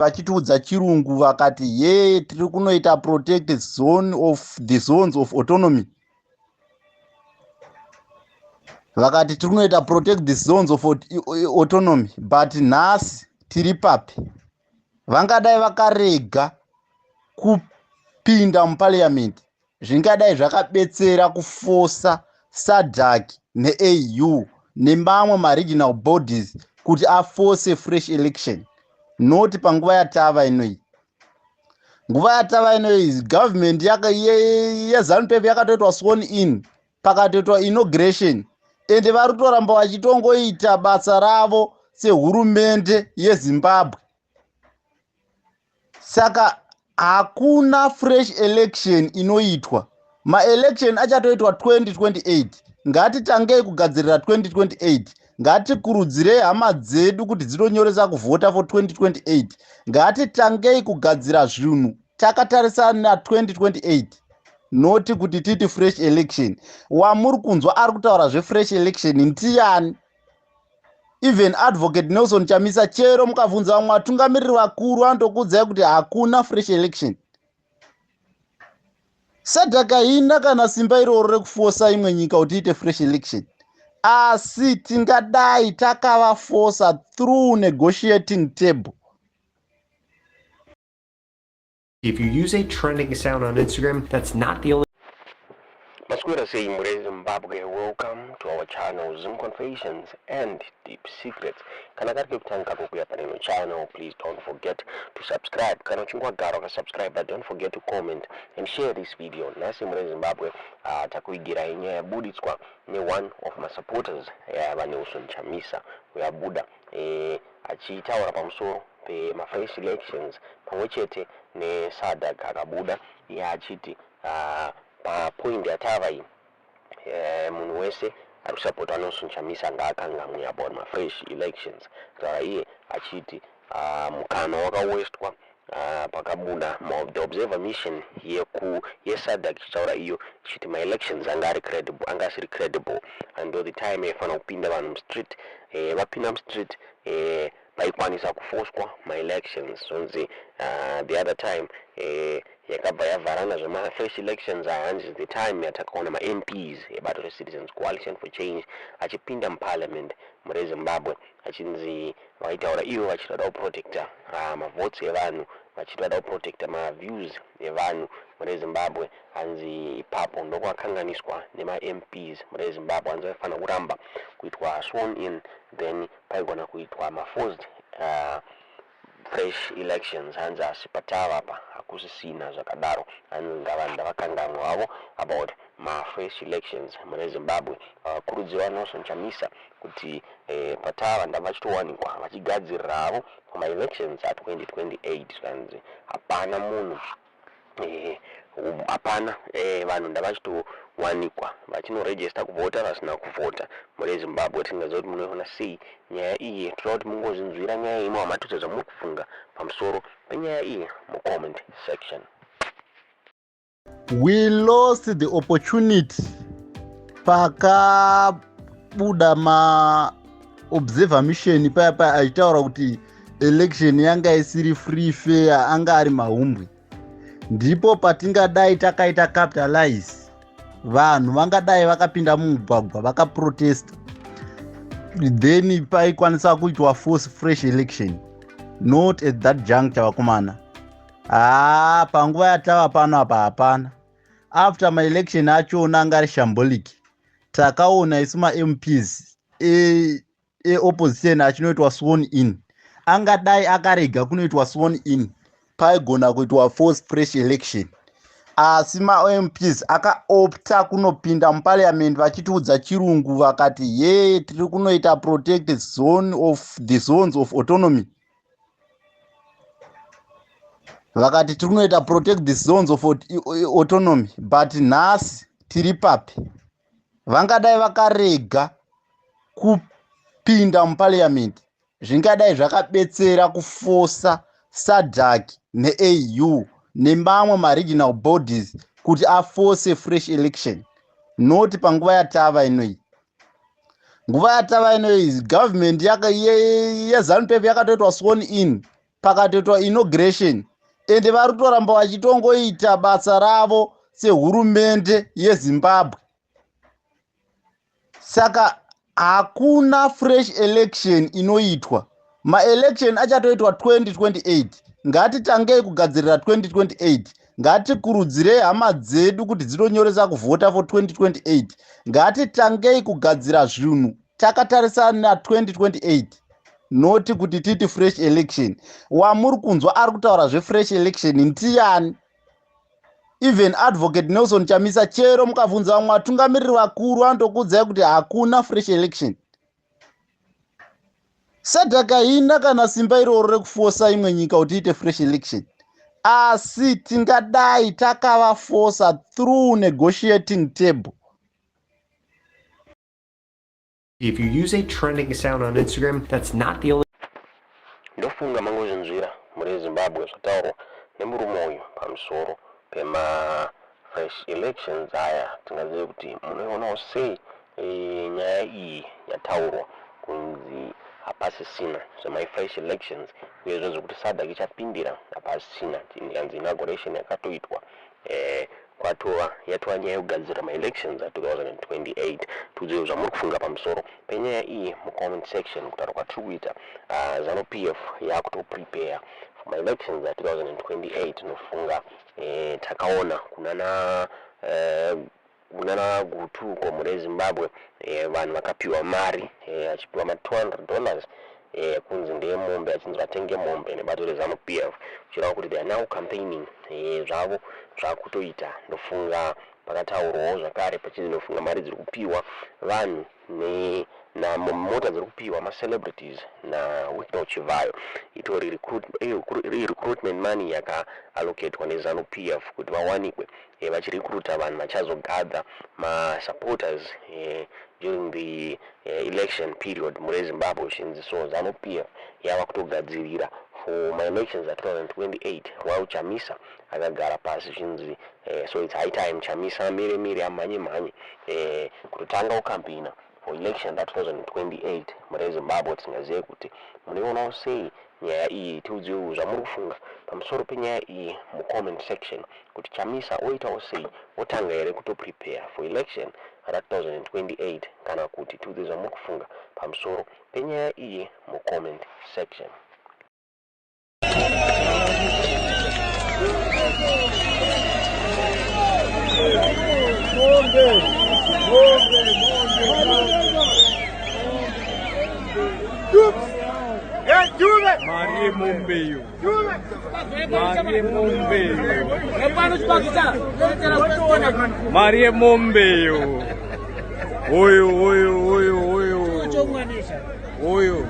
Vachitiudza chirungu vakati, "Ye, tiri kunoita protect zone of the zones of autonomy." Vakati tiri kunoita protect the zones of autonomy, but nhasi tiri papi? Vangadai vakarega kupinda muparliament, zvingadai zvakabetsera kufosa SADC neAU nemamwe maregional bodies kuti afose fresh election, not panguva yatava inoyi. Nguva yatava inoyi, government yeZANU PF yakatoitwa sworn in, pakatoitwa inauguration, ende vari kutoramba vachitongoita basa ravo sehurumende yeZimbabwe. Saka hakuna fresh election inoitwa. Maelection achatoitwa 2028. Ngatitangei kugadzirira 2028. Ngatikurudzirei hama dzedu kuti dzinonyoresa kuvhota for 2028. Ngatitangei kugadzira zvinhu takatarisana na2028, not kuti titi fresh election. Wamuri kunzwa ari kutaura zvefresh election ndiani? Even Advocate Nelson Chamisa, chero mukabvunza vamwe vatungamiriri vakuru, vanotokuudzai kuti hakuna fresh election. SADC haina kana simba iroro rekufosa imwe nyika kuti iite fresh election, asi tingadai takavafosa through negotiating table. If you use a trending sound on Instagram, that's not the only Maswera sei muri Zimbabwe? Welcome to our channel, Zim Confessions and Deep Secrets. Kana kari kekutanga kako kuya paneno channel, please don't forget to subscribe. Kana uchinge wagara wakasubscribe, but don't forget to comment and share this video. Nhasi muri Zimbabwe, takuigirai nyaya yabuditswa neone of masupporters yaVaNelson Chamisa, uyabuda achitaura pamusoro pemafresh elections pamwe chete neSADC. Akabuda iye achiti papoint yatava iyi, munhu wese ari kusapota Nelson Chamisa ngaakangamwe about mafresh elections. Taura iye achiti mukana wakawestwa pakabuda the observer mission yeku yeSADC ichitaura iyo ichiti maelections anga ari credible, anga asiri credible, and the time yaifanira kupinda vanhu mustreet, vapinda mustreet, vaikwanisa kufoswa maelections. Zvonzi the other time yakabva yavharana zvemafresh elections aya, hanzi the time yatakaona maMPs ebato reCitizens Coalition for Change achipinda muparliament mure Zimbabwe, achinzi vaitaura ivo vachiti vada kuprotecta mavotes evanhu, vachiti vada kuprotecta maviews evanhu mure Zimbabwe. Hanzi ipapo ndokwakanganiswa nemaMPs mure Zimbabwe. Hanzi vaifanira kuramba kuitwa sworn in, then paigona kuitwa maforced fresh elections. Hanzi asi patava apa hakusisina zvakadaro. Hanzi ngavanhu ndavakanganwa havo about mafresh elections mune Zimbabwe. Kurudzirwa Nelson Chamisa kuti patava ndavachitowanikwa vachigadzirira havo pamaelections a2028. Zvanzi hapana munhu, hapana vanhu ndavachitowanikwa vachinoregister kuvhota vasina kuvhota mune Zimbabwe. Tingaziva kuti munoiona sei nyaya iyi. Toda kuti mungozvinzwira nyaya iyi, muhamatudza zvamuri kufunga pamusoro penyaya iyi mucomment section. We lost the opportunity pakabuda maobserver mission paya paya achitaura kuti election yanga isiri free, fair, anga ari mahumbwe. Ndipo patingadai takaita capitalize. Vanhu vangadai vakapinda mumugwagwa vakaprotesta, then paikwanisa kuitwa force fresh election, not at that juncture. Vakomana, haa, panguva yatava pano apa hapana. After maelection achona anga ari shambolic, takaona isu maMPs eopposition achinoitwa sworn in. Angadai akarega kunoitwa sworn in, paigona kuitwa force fresh election, asi maMPs akaopta kunopinda muparliament vachitiudza chirungu vakati, "Ye, tiri kunoita protect zone of the zones of autonomy." Vakati tiri kunoita protect the zones of autonomy, but nhasi tiri papi? Vangadai vakarega kupinda muparliament, zvingadai zvakabetsera kufosa SADC neAU nemamwe maregional bodies kuti afose fresh election, not panguva yatava inoyi. Nguva yatava inoyi, government yeZANU PF yakatoitwa sworn in. Pakatoitwa inauguration, ende vari kutoramba vachitongoita basa ravo sehurumende yeZimbabwe. Saka hakuna fresh election inoitwa. Maelection achatoitwa 2028. Ngatitangei kugadzirira 2028. Ngatikurudzirei hama dzedu kuti dzinonyoresa kuvhota for 2028. Ngatitangei kugadzira zvinhu takatarisana na2028, noti kuti titi fresh election. Wamuri kunzwa ari kutaura zvefresh election ndiani? Even Advocate Nelson Chamisa, chero mukabvunza vamwe vatungamiriri vakuru, vanotokuudzai kuti hakuna fresh election. SADC haina kana simba iroro rekufosa imwe nyika kuti iite fresh election, asi tingadai takavafosa through negotiating table. If you use a trending sound on Instagram, that's not the only Ndofunga mangozvinzwira muri Zimbabwe zvataurwa nemurume uyu pamusoro pemafresh elections aya. Tingazive kuti munoionawo sei nyaya iyi yataurwa kunzi hapasisina zvemafresh elections, uyezve zvekuti SADC ichapindira hapasisina. Yanzi inauguration yakatoitwa, kwatova yatova nyaya yekugadzira maelections a2028. Tiudzei zvamuri kufunga pamusoro penyaya iyi mucomment section. Kutaura kwatiri kuita, ZANU PF yakutoprepare for maelections a2028. Nofunga takaona kunana Gutu uko mune Zimbabwe, vanhu vakapiwa mari, achipiwa ma$200, kunzi ndeyemombe, achinzi vatenge mombe nebato reZANU PF, zvichireva kuti they are now campaigning zvavo zvakutoita. Ndofunga pakataurwawo zvakare pachinzi ndofunga mari dziri kupiwa vanhu namota dziri kupiwa macelebrities naWicknell Chivayo itori recruitment money yakaallocatwa neZANU PF kuti vawanikwe vachirecruita vanhu vachazogather masupporters during the election period mune Zimbabwe. Zvichinzi so ZANU PF yava kutogadzirira for maelections a2028, while Chamisa akagara pasi. Zvichinzi so it's high time Chamisa mire mire, amhanye mhanye kutotanga kucampaigna for election ra2028 mune Zimbabwe. Tisingazive kuti munoionawo sei nyaya iyi. Tiudziwo zvamuri kufunga pamusoro penyaya iyi mucomment section, kuti Chamisa oitawo sei, otanga here kutoprepare for election ra2028 kana kuti. Tiudze zvamuri kufunga pamusoro penyaya iyi mucomment section. Mombe, mombe, mombe. Mari yemombe iyo, mari yemombe iyo, mari yemombe iyo. Uyu, uyu, uyu, uyu, uyu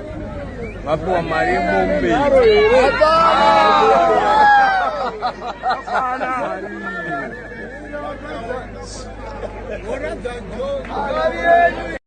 vapiwa mari yemombe iyo. Mari iyo.